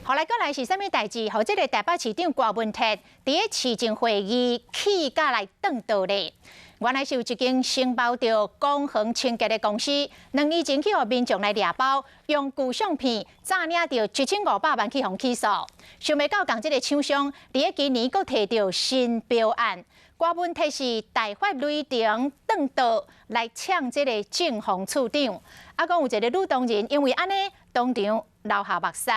予來閣來是啥物代誌？予這个台北市長郭文鐵佇咧市政會議氣甲來斷刀咧。原來是有一間承包著公園清潔的公司，2年前去予民眾來掠包，用舊相片詐領著1500萬去予起訴。想袂到仝這个廠商，佇咧今年閣提著新標案。郭文鐵是大發雷霆斷刀來嗆這个正風處長。啊，講有一个女同仁因為按呢當場流下目屎。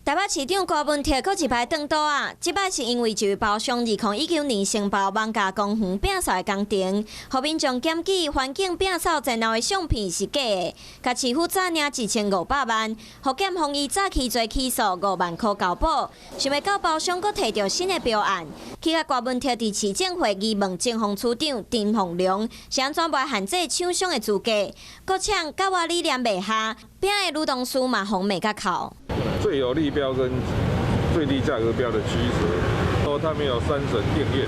台北市長郭文鐵閣一擺斷刀啊！這擺是因為一位包商2019年承包艋舺公園摒掃的工程，予民眾檢舉環境摒掃前後的相片是假的，共市府詐領1500萬，予檢方依詐欺罪起訴5萬箍交保。想袂到包商閣提著新的標案，氣甲郭文鐵佇市政會議問正風處長陳鳳龍，是按怎袂限制廠商的資格？閣嗆佮我理念袂合，拚的女同事嘛予罵甲哭。最有利標跟最低價格標的取捨，說他沒有三審定讞，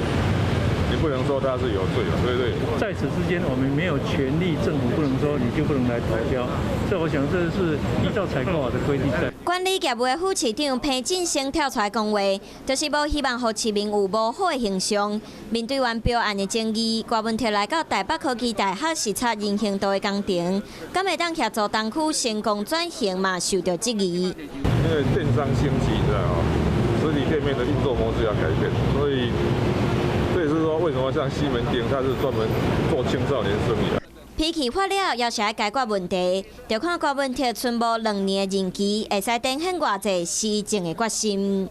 你不能說他是有罪，對不對？在此之間，我們沒有權利，政府不能說你就不能來投標。這我想這是依照採購法的規定在。管理業務的副市長彭進生跳出來講話，就是無希望予市民有無好的形象。面對完標案的爭議，郭文鐵來到台北科技大學視察人行道的工程，敢會當協助東區成功轉型嘛受到質疑。因為電商興起，你知道嗎？實體店面的運作模式要改變，所以這也是說為什麼像西門町，它是專門做青少年生意的。脾氣發了，也是愛解決問題。就看郭文鐵賰無2年的任期，會使展現偌濟施政的決心。